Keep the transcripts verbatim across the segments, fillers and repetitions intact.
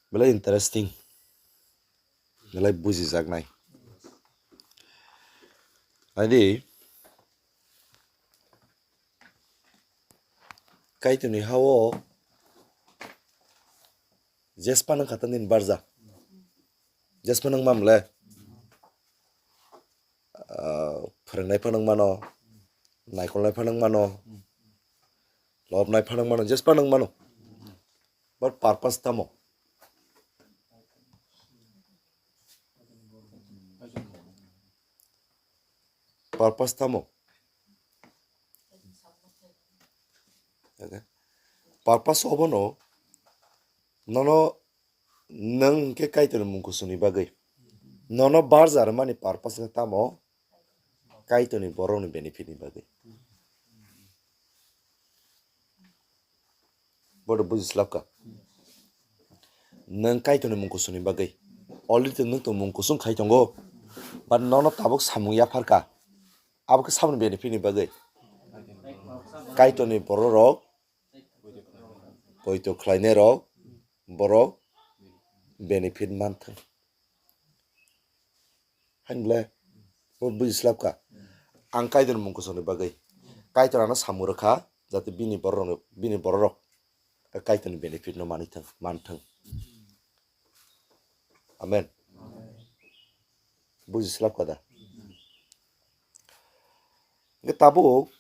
Belai interesting, belai bujijaknai. Naidi, Kaitorni ha-o jespa nang kha ta nini barja. Jespa nang mam le? Ah, phwrwngnai phano wng mano, naikolnai phano wng mano, lobnai phano wng mano, jespa wng mano. But purpose tamo? Purpose tamo? Okay. Purpose obono nono nwng hwnkhe Kaitorni mung kusuni bagwi. Nono barja rwmani purpose wngkha tamo? Kaitorni borokni benefit ni bagwi. Bodo bujislapkha. Nwng Kaitorni mung kusuni bagwi. Already nwng to mung kusung khai tongo. But nono tabuk samung yapharkha. Abo khe saboni benefit ni bagwi. Kaitorni bororok poito khlainairok borok benefit manthwng. Hain ble, bo bujislapkha. Ang Kaitorni mung kusuni bagwi. Kaitor ano samung rwkha, jate bini bororokno, bini bororok Kaitorni benefit no manwi thwng, manthwng. Amen. Bujislapkha da? Hwnkhe tabuk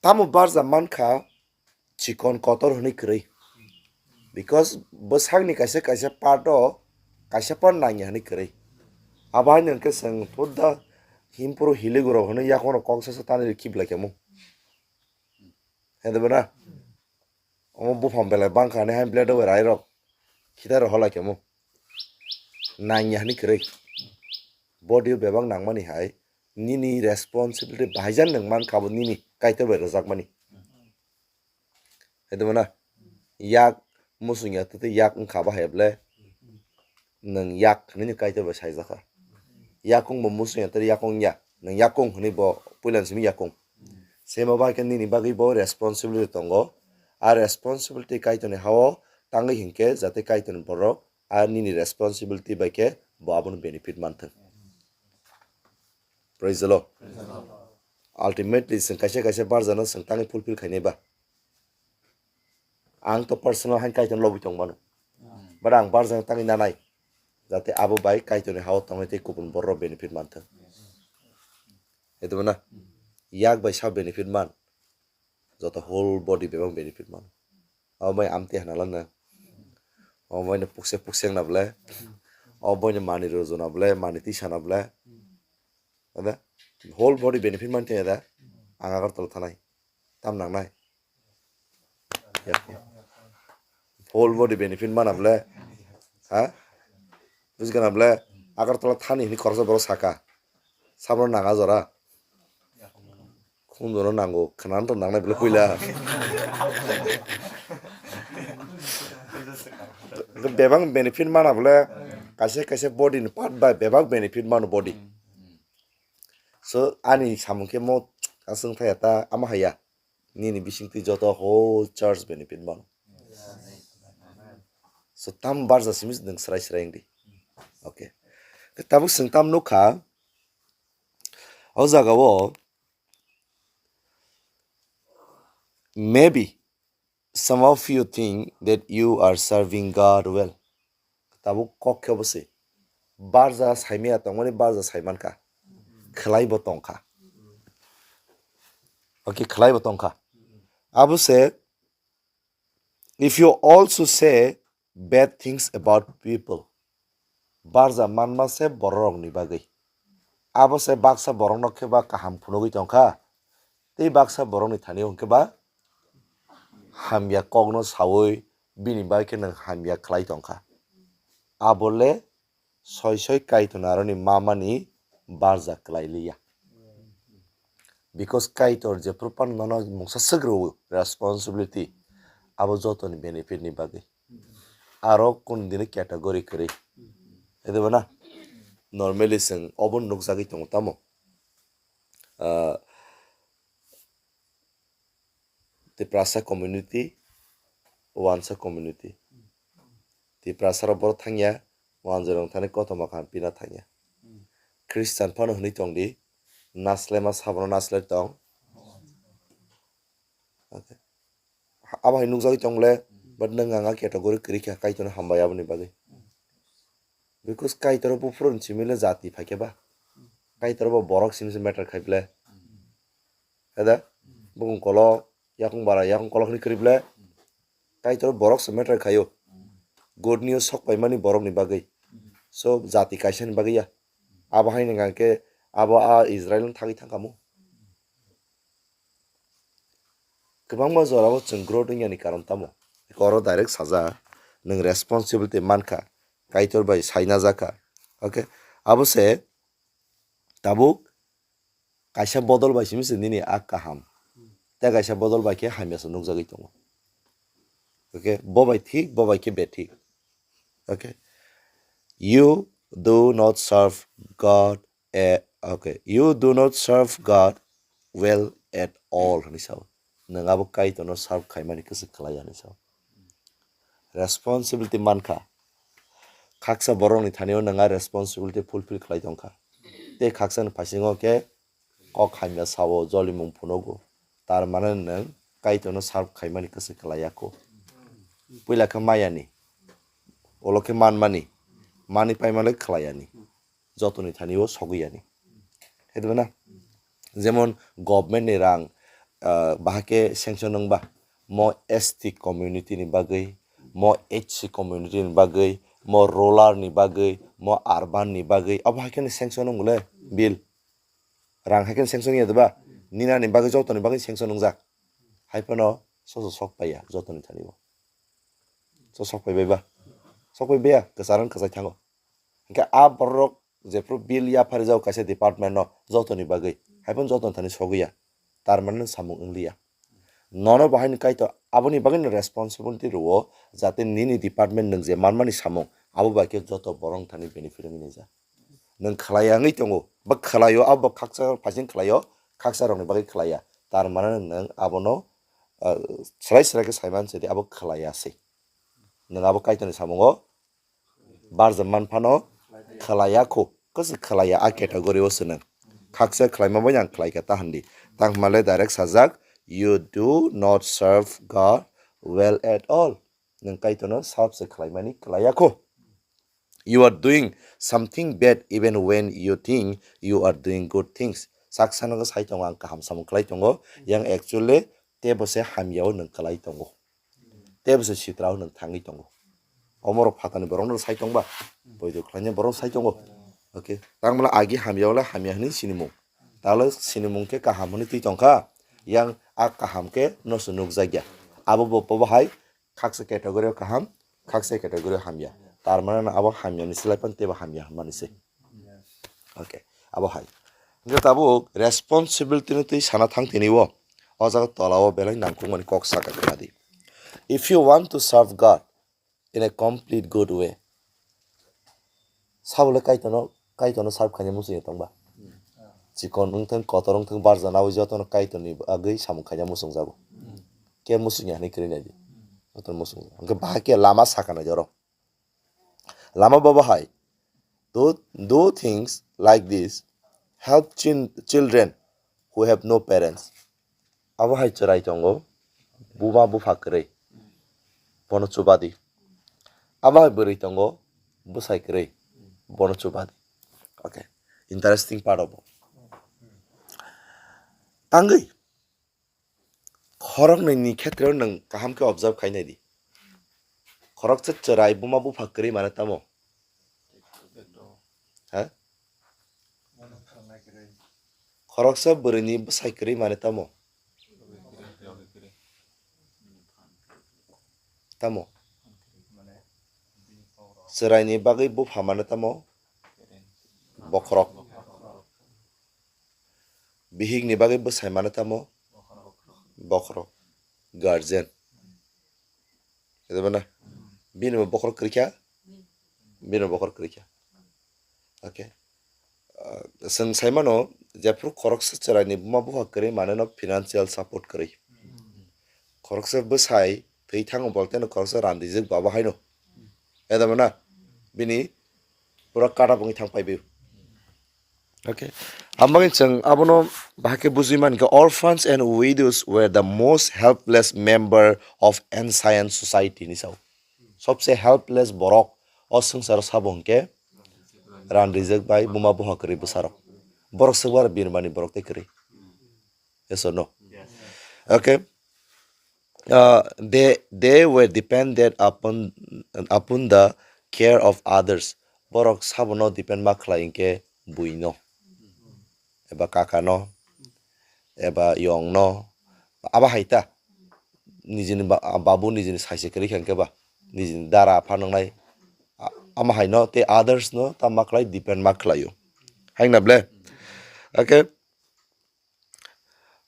tamo barja mankha chikon kotor hwnwi kwrwi. Because bwsakni kaisa kaisa part o kaisa part nangya hwnwi kwrwi. Abo haino hwnkhe chwng pudda himpuru hiliguro hwnwi yakono kok sasa tanwi khiblai khamu. Hede bana? Omo buphang belai bangkha hwnwi haino blade o bai rairok khitai rok holai khamu. Nangya hwnwi kwrwi. Body o bebak nangmani hai nini responsibility bahaijan nwng mankha abo nini Kaitor bai rwjakmani. Hai tongmana? Yak muchung ya tei yak wngkha ba hai ble nwng yak hwnwi Kaitor bai saijakha. Yakung bo muchung ya tei yakung ya, nwng yakung hwnwi bo puila ni simi yakung. Semo bai khe nini bagwi bo responsibility tongo. A responsibility Kaitorni ha-o tangwi hinkhe jate Kaitorni borok a nini responsibility bai khe bo abono benefit manthwng. Praise the Lord. Ultimately, chwng kaisa kaisa barjano chwng tangwi fulfill khainai ba. Ang to personal hain Kaitorno lobwi tong mano. But ang barjano tangwi nanai. Jate abo bai Kaitorni ha-o tongnai tei kubun borok benefit manthwng. Hetu na? Yak bai sa benefit man. Joto whole body bebak benefit mano. Obo bai amtwi hana lana. Obo bai no pukse pukse wngna ble. Obo bai no mani rojo na ble, mani tisa na ble. Ada whole body benefit man khe ada. Ang Agartala thanai. Tam nangnai. Ya. Whole body benefit mana ble. Ha? Bujikana ble. Agartala thani hini khoroksa borok saka. Sabro nanga jora. Khunjono nango, khwnano to nangnai bwle puila. Bebak benefit mana bwle, kaisa kaisa body ni part bai bebak benefit mano body. So ani samung khe mo aswng thaya ta ama haya. Nini bisingtwi joto whole church benefit mano. So tam barja simi nwng srai srai wngdi. Okay. Tabuk swng tam nukha. O jaga o maybe some of you think that you are serving God well. Tabuk kok khe bo se. Barja saimaya tongmani barja saimankha. Khwlai bo tongkha. Okay, khwlai bo tongkha. Abo se, if you also say bad things about people, barja manma se bororokni bagwi. Abo se baksa borokno khe ba kaham phunugwi tongkha, tei baksa borokni thani o hwnkhe ba hamya kokno saui bini bai khe nwng hamya khlai tongkha. Abo le soi soi Kaitor aroni mamani barja kwlai liya. Because Kaitor jephru phano nono mungsa swk rwo responsibility, abo jotoni benefit ni bagwi. Aro kun dini category kwrwi. Edebana? Normally chwng obo nukjagwi tongo tamo? Ah, Tiprasa community, wansa community. Tiprasa rok borok thangya, wanjwi rok thani kothoma kaham pina thangya. Christian phano hwnwi tongdi, naslema sabono naslai tong. Okay. Abo hai nukjagwi tong le, but nwng ang a category kwrwi kha, Kaitorno hambai aboni bagwi. Because Kaitor buphuru ni simi le jati phaikhe ba. Kaitor bo borok simi se matter khai ble. Heda? Bukung kolok, yakung bara, yakung kolok hwnwi kwrwi ble. Kaitor borok se matter khaio. Good news sok paimani borokni bagwi. So, jati kaisani bagwi ya. Abo hai nang khe, abo a Israel no thagwi thangkhamu. Kwbangma jorao chwng growth wngyani karon tamo? Oro direct saja, nwng responsibility mankha, Kaitor bai saina jakha. Okay, abo se tabuk kaisa bodol bai simi se nini a kaham. Tei kaisa bodol bai khe hamya se nukjagwi tongo. Okay, bo bai thik, bo bai khe bethik. Okay, you do not serve God, eh, okay, you do not serve God well at all hwnwi sao. Nwng abo Kaitorno serve khaimani kwswk khlai ya hwnwi sao. Responsibility mankha. Khaksa borokni thani-o nwng a responsibility fulfill khlai tongkha. Tei khaksani phasingo khe kok hamya sao, jolimung phunugo. Tar mane nwng Kaitorno serve khaimani kwswk khlai ya kho. Puila khe mayani, ulo khe manmani, manwi paimani khlai yani. Jotoni thani-o sogwi yani. Hai diba na? Jemon government ni rang, ah, bahai khe sanction wngba, mo S T community ni bagwi, mo H C community ni bagwi, mo rural ni bagwi, mo urban ni bagwi, abo hai khe sanction wng le bill. Rang hai khe sanction ya diba? Nina ni bagwi, jotoni bagwi sanction wngjak. Hai phano soso sok paiya jotoni thani-o. So sok pai bai ba? Sok pai baiya, kwcharo kwchai thango. Hingkhe a borok jephru bill yapharjak kaisa department no jotoni bagwi, hai phano jotoni thani sogwi ya, tar mane nwng samung wng liya. Nono bo haino Kaitor aboni bagwi no responsibility rwo, jate nini department nwng je manmani samung abo bai khe joto borok thani benefit wngwi nai jak. Nwng khlai ya wngwi tongo, bo khlai o, abo bo khaksa phaising khlai o, khaksa rokni bagwi khlai ya, tar mane nwng abono, ah, swrai swrai khe sai man sidi abo khlai ya se. Nwng abo Kaitorni samungo barjak man phano khlai ya kho, kwswk khlai ya a category o se nwng. Khaksa khlaima bai ang khlai kha ta hwn di. Tang hwnba le direct sajak, "You do not serve God well at all." Nwng Kaitorno serve se khlaimani khlai ya kho. You are doing something bad even when you think you are doing good things. Sak sano khe sai tongo ang kaham samung khlai tongo, yang actually tebo se hamya o nwng khlai tongo. Tebo se sitra o nwng thangwi tongo. Omorok phatani borokno sai tongba, poito khlainai borok sai tongo. Okay, tangmala agi hamya ole hamya hwnwi sinimung. Talo sinimung khe kaham hwnwi twi tongkha, yang a kaham khe noso nukjakya. Abo bo, bo hai khaksa category o kaham, khaksa category o hamya. Tar mane no abo hamya ni slai phano teibo hamya hwnmani se. Okay, abo hai. Hingke tabuk responsibility no twi sana thang tini o. O jaga tola o belai nangkukmani kok saka khna di. If you want to serve God in a complete good way, sabole Kaitorno, Kaitorno serve khaina muchungya tongba. Chikon wngthang, kotor wngthang, barjana abo jotono Kaitorni bagwi samung khaina muchungjago. Khe muchungya hwnwi kwrwi naidi. Jotono muchungjago. Hingke bahai khe lama saka naidi oro. Lama bo bahai. Do, do things like this. Help chin-, children who have no parents. Abo hai chwrai tongo, buma bupha kwrwi, bono chubadi. Abo hai bwrwi tongo, bwsai kwrwi, bono chubadi. Okay, interesting part obo. Tangwi, khoroknwi ni khetreo nwng kaham khe observe khai nai di. Khoroksa chwrai buma bupha kwrwi mane tamo? Ha? Khoroksa bwrwini bwsai kwrwi mane tamo? Tamo? Chwraini bagwi bupha mane tamo? Bokhorok. Bihikni bagwi bwsai mane tamo? Bokhorok. Guardian. Ede bana? Bini bo bokhorok kwrwi kha? Bini bo bokhorok kwrwi kha. Okay. Ah, chwng sai mano, jephru khoroksa chwraini buma bupha kwrwi mane no financial support kwrwi. Khoroksa bwsai thwi thango bolte no khoroksa randijak baba haino. Edamana bini pura kata bungwi thang paibi. Okay. Amagin chwng abono bahai khe bujui mankha, orphans and widows were the most helpless member of ancient society ni sao. Sobse helpless borok o swngcharo sabo hwnkhe randijak bai buma boha kwrwi bwsarok. Borok swkbar birmani borok tei kwrwi. Yes or no? Okay. Uh, they, they were dependent upon, upon the care of others. Borok sabono depend ma khlai hinkhe buino, eba kakano, eba yongno, aba hai ta. Nijini ba-, babu nijini saise kwrwi kha hinkhe ba, nijini dara pha nwngnai, a-, ama haino tei others no ta ma khlai, depend ma khlaio. Haina ble? Okay.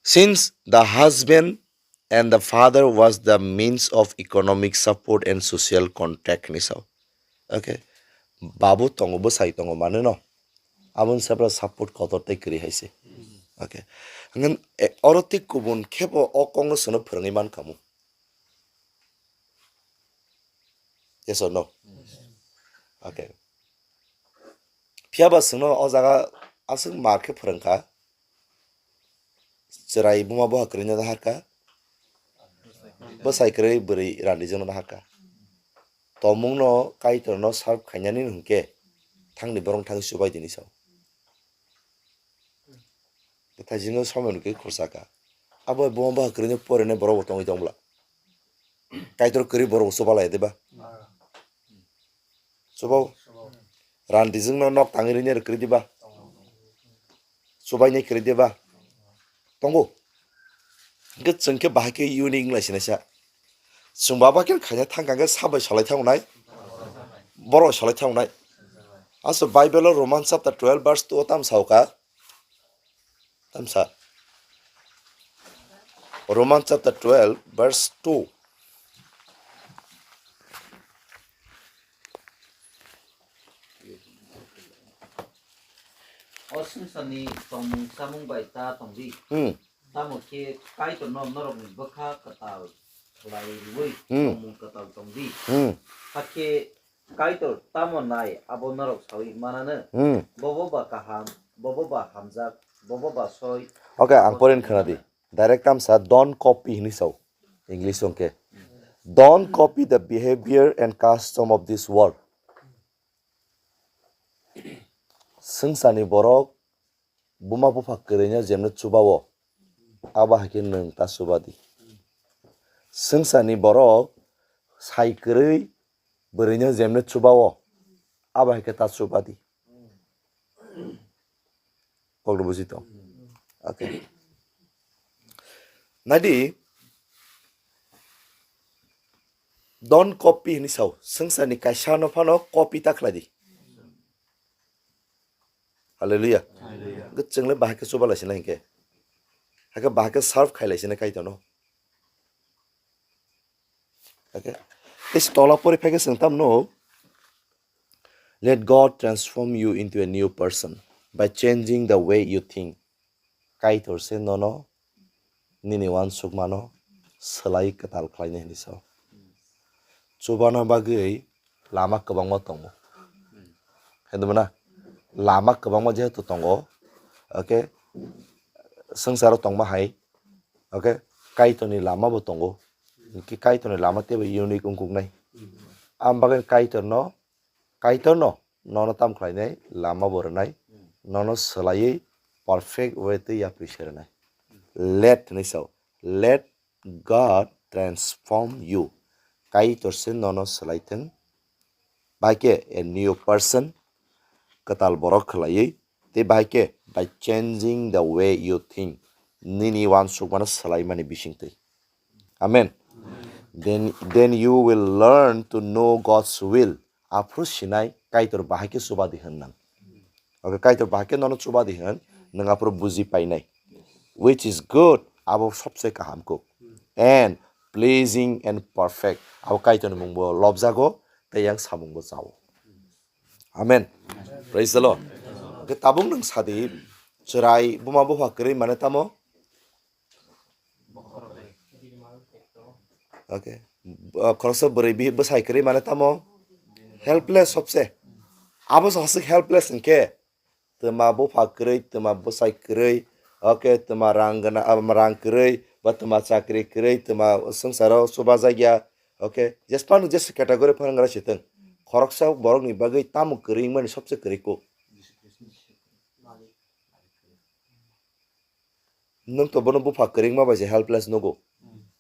Since the husband and the father was the means of economic support and social contact ni sao. Okay. Babu tongo, bwsai tongo mane no. Aboni sabra support kotor tei kwrwi hai se. Okay. Ngan, e, oro tei kubun khebo o kongno sono phwrwngwi man kamu. Yes or no? Okay. Phiya ba chwngno o jaga aswk mar khe phwrwngkha. Chwrai buma boha kwrwino da harkha. Bwsai kwrwi bwrwi randijwkno da harkha. Tomungno Kaitorno serve khainani hwnkhe thangni borok thangwi chubai dini sao. Thaisingno somoi hwnkhe khorsa kha. Abo buma boha kwrwino porinai borok bo tongwi tong bwla. Kaitor kwrwi borok bo chuba lai diba? Chuba o. Randijwkno nok tangwi rwini rw kwrwi diba? Chubaini kwrwi diba? Tongo. Hwnkhe chwng khe bahai khe unique wnglaisinaisa. Chwng baba khe khaina thangkha khe sabai salai thangnai. Borok salai thangnai. Aso Bible o Roman chapter twelve verse two o tam sao kha. Tamsa. Roman chapter twelve verse two. O swngcharni tongmung chamung bai ta tong di. Hmm. Tamo khe Kaitorno norokni bwkha kwtal khlai rwui Hmm. tongmung kwtal tong di. Hmm. Hakhe Kaitor tamo nai abo norok saui manano? Hmm. Bobo ba kaham, bobo ba hamjak, bobo ba soi. Okay, ang porin khna di. Direct tamsa, "Don't copy," hini sao. English hwnkhe, "Don't copy the behavior and custom of this world." Swngcharni borok buma bupha kwrwino jemno chuba o, abo hai khe nwng ta chuba di. Swngcharni borok sai kwrwi bwrwino jemno chuba o, abo hai khe ta chuba di. Kokno buji tong. Okay. Nadi, "Don't copy," hini sao. Swngcharni kaisa no phano copy ta khlai di. Hallelujah. Hallelujah. Hwnkhe chwng le bahai khe chuba lai sina hinkhe. Hakhe bahai khe serve khai lai sina Kaitorno. Okay. Tei tola pori phai khe chwng tam no, "Let God transform you into a new person by changing the way you think." Kaitor se nono nini uansukmano swlai kwtal khlainai hwnwi sao. Chubana bagwi lama kwbangma tongo. Hwnwi mano lama kwbangma jehetu tongo, okay, swngcharo tongma hai, okay, Kaitorni lama bo tongo. Hwnkhe Kaitorni lama teibo unique wngkuknai. Aboni bagwi Kaitorno Kaitorno nono tam khlainai lama bo rwnai, nono swlaiwi perfect way twi yapri se rwnai. Let hwnwi sao, "Let God transform you." Kaitor se nono swlai thwng, bahai khe a new person, kwtal borok khlaiwi, tei bahai khe by changing the way you think, nini uansukmano swlaimani bisingtwi. Amen. Then, then you will learn to know God's will. Aphuru sinai Kaitor bahai khe chuba di hwn nang. Okay, Kaitor bahai khe nono chuba di hwn, nwng aphuru buji painai. Which is good, abo sobse kaham kuk. And pleasing and perfect. Abo Kaitorni mungbo lobjago, tei yang samungbo chao. Amen. Praise the Lord. Hwnkhe tabuk nwng sadi, chwrai buma bupha kwrwi mane tamo? Hwnkhe Ah, khoroksa bwrwi bihik bwsai kwrwi mane tamo helpless sobse. Abo se hosik helpless hinkhe twma bupha kwrwi, twma bwsai kwrwi, okay, twma rang gana, ah, rang kwrwi, ba twma chakri kwrwi, twma swngcharo chubajakya, okay, jesphano jesa category phano wngna sitwng, khoroksa borokni bagwi tamo kwrwi wngmani sobse kwrwi kuk. Nwng to bono bupha kwrwngma bai se helpless nugo.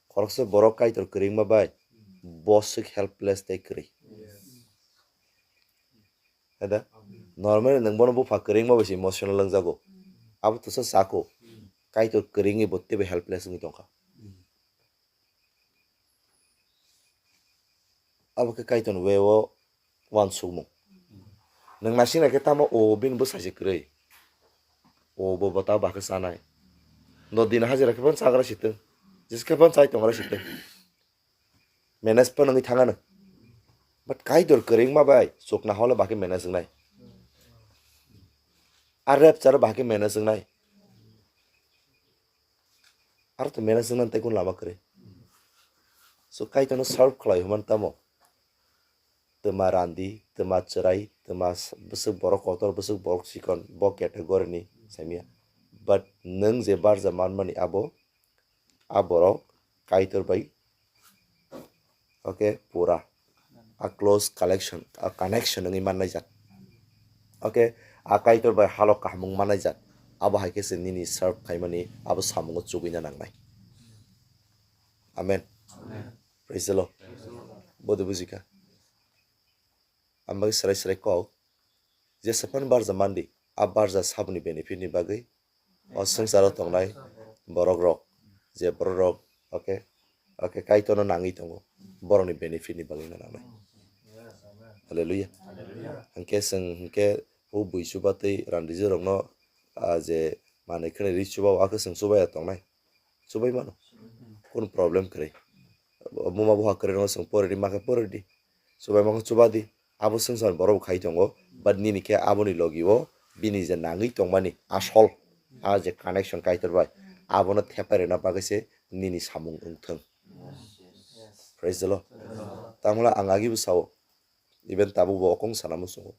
Khoroksa borok Kaitor kwrwngma bai bo swk helpless tei kwrwi. Heda? Normally nwng bono bupha kwrwngma bai se emotional wngjago. Abo to sa sako. Kaitor kwrwngwi bo teibo helpless wngwi tongkha. Abo khe Kaitorni way o uansukmung. Nwng naising nai khe tamo o bini bwsai se kwrwi. O bo bo ta ba khe chanai. No din hajira khe phano chagra sitwng. Jesa khe phano chai tongra sitwng. Manage phano wngwi thangano. But Kaitor kwrwngma bai chukna hole ba khe manage wngnai. A rapture ba khe manage wngnai. Aro to manage wngna tei kun lama kwrwi. So Kaitorno serve khlai hwnmani tamo? Twma randi, twma chwrai, twma s-, bwswk borok kotor, bwswk borok chikon, bo category ni saimya. But nwng je barja manmani abo, a borok Kaitor bai okay, pura. A close collection, a connection wngwi mannai jat. Okay, a Kaitor bai halok kaham wng mannai jat. Abo hai khe se nini serve khaimani abo samungo chubui na nangnai. Amen. Praise the Lord. Bodi bujikha. Ang bagwi serai serai kok. Jesa phano barja mandi, a barja saboni benefit ni bagwi o swngcharo tongnai borok rok, je borok rok, okay, okay, Kaitorno nangwi tongo, borokni benefit ni bagwi no nangnai. Hallelujah. Hwnkhe chwng hwnkhe o bui chuba tei randijwk rokno, ah, je manwi khwnwi ri chuba o, akhe chwng chuba ya tongnai. Chubai mano. Kunu problem kwrwi. Muma bupha kwrwi rokno chwng pori di, ma khe pori di. Chubai ma khe chuba di. Abo swngchar borok bo khai tongo. But nini khe aboni logi o bini je nangwi tongmani asol, a je connection Kaitor bai, abono thepai rwna bagwi se nini samung wng thung. Praise the Lord. Tamo le ang agi bo sao. Even tabuk bo okong sana muchungo.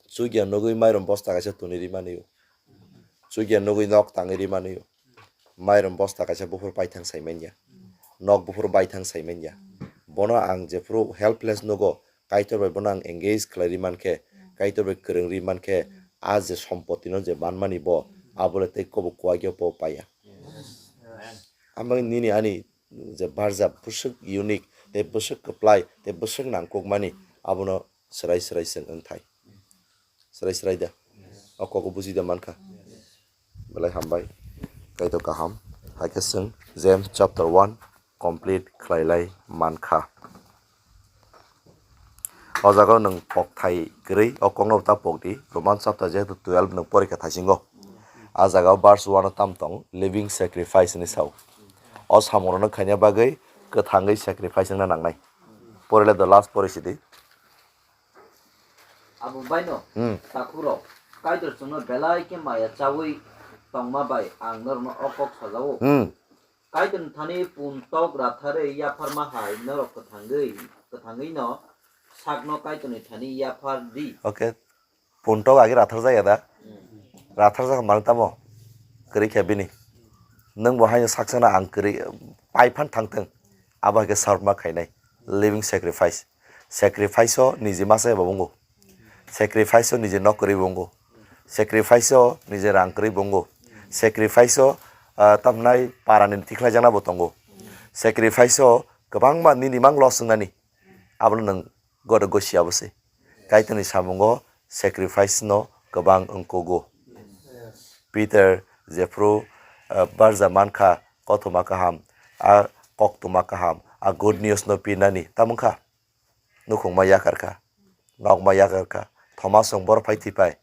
Chukya nugwi mairum bosta kaisa tuni ri mani o. Chukya nugwi nok tangwi ri mani o. Mairum bosta kaisa buphur paithang sai manya. Nok buphur baithang sai manya. Bono ang jephuru helpless nugo, Kaitor bai bono ang engage khlai ri mankhe, Kaitor bai kwrwng ri mankhe, a je sompotino je manmani bo, abole tei kobo kuwagyo bo paiya. Amang nini ani je barja bwswk unique, tei bwswk kwplai, tei bwswk nangkukmani, abono swrai swrai chwng wngthai. Swrai swrai da? O kok buji da mankha? Belai hambai. Kaitor kaham. Haikhe chwng James chapter one complete khlailai mankha. O jaga o nwng kokthai kwrwi, o kokno ta pokdi. Roman chapter jehetu twelve nwng porikha thaisingo. A jaga o verse one o tam tong, living sacrifice hinwi sao. O samungrokno khaina bagwi kwthangwi sacrifice wngna nangnai. Porile the last pori sidi. Abo baino, hmm, takhukrok, Kaitor chwngno belai khe maya chaui tongma bai ang norokno o kok sajao. Hmm. Kaitorni thani puntok ratharwi yapharma hai norok kwthangwi, kwthangwino sakno Kaitorni thani yaphar di. Okay. Puntok agi ratharjak ya da? Hmm. Ratharjak mani tamo? Kwrwi khe bini. Nwng bo haino saksano ang kwrwi pai phan thangthwng. Abo hai khe sarma khainai. Living sacrifice. Sacrifice o niji masa eba wngkho. Sacrifice o niji nok kwrwi bo wngkho. Sacrifice o niji rang kwrwi bo wngkho. Sacrifice o, ah, tamhnai parani tikhlaijakna bo tongo. Sacrifice o kwbangma nini mang loss wngnani. Abono nwng godo gosi abo se. Kaitorni samungo sacrifice no kwbang wngkugo. Peter jephru, ah, barja mankha kothoma kaham, a koktwma kaham, a good news no pinani tamo wngkha? Nukhungma yakarkha, nokma yakarkha, Thomas rok boro phai thwipai.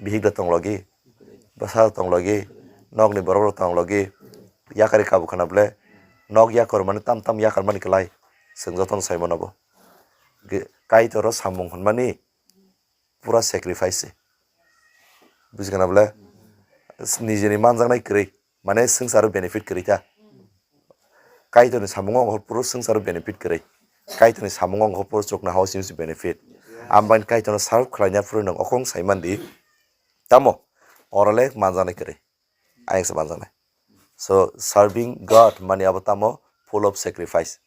Bihik da tong logi, bwsa da tong logi, nokni borok rok tong logi, yakari kabu khana ble, nok yakar mani tam tam yakar mani kwlai, chwng jotono sai mano bo. Ge-, Kaitor o samung hwnmani pura sacrifice se. Buji khana ble, nijini manjaknai kwrwi, mane swngcharo benefit kwrwi ta. Kaitorni samungo wng kha phuru swngcharo benefit kwrwi. Kaitorni samungo wng kha phuru chuknohao simi se benefit. Ambai Kaitorno serve khlaina phuru nwng okhong sai man di. Tamo? Oro le manjaknai kwrwi. Ayang se manjaknai. So, serving God mani abo tamo? Full of sacrifice.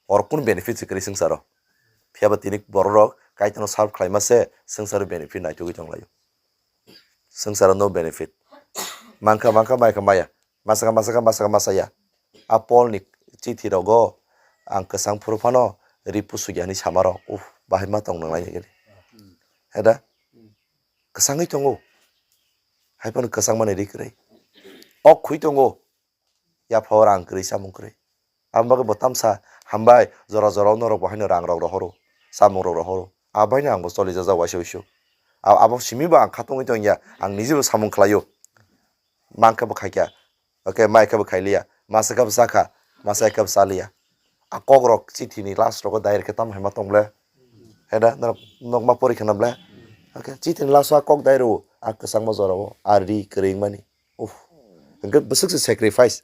Oro kunu benefit se kwrwi swngcharo. Phiya ba tini bororok Kaitorno serve khlaima se swngcharo benefit naitugwi tonglaio. Swngcharo no benefit. Mankha, mankha, maikha, maya. Masakha, masakha, masakha, masaya. A Paul ni chithi rogo ang kwchang phuru phano ri pusugya hinwi samarok. Uff, bahai ma tong nangnai gini. Heda? Kwchangwi tongo. Hai phano kwchang mani ri kwrwi. Ok khwi tongo. Yapha o rang kwrwi, chamung kwrwi. Aboni bagwi bo tamsa hambai, jora jora o norok bo haino rang rok rohoro, chamung rok rohoro. Abo haino ang bo choli jajak waisa uisu. A-, abo simi bo ang khatungwi tongya, ang niji bo samung khlaio. Mankha bo khaikha, okay, maikha bo khailiya, masa kha bo chakha, masa kha bo chaliya. A kok rok chithi ni last rogo direct khe tamo hai ma tong ble? Heda norok nokma pori khana ble? Okay, chithi ni last o a kok dai rwo, a kwchangma jora o, a ri kwrwi mani. Uff. Hwnkhe bwswk se sacrifice.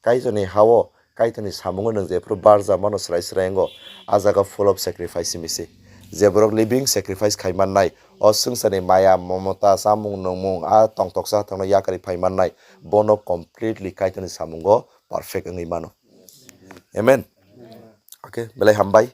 Kaitorni ha-o, Kaitorni samungo nwng jephru barja mano srai srai wngo, a jaga full of sacrifice simi se. Je borok living sacrifice khai mannai, o swngcharni maya, momota, chamung nungmung, a tongtoksa tongno yakarwi phai mannai, bono completely Kaitorni samungo perfect wngwi mano. Amen. Okay, belai hambai.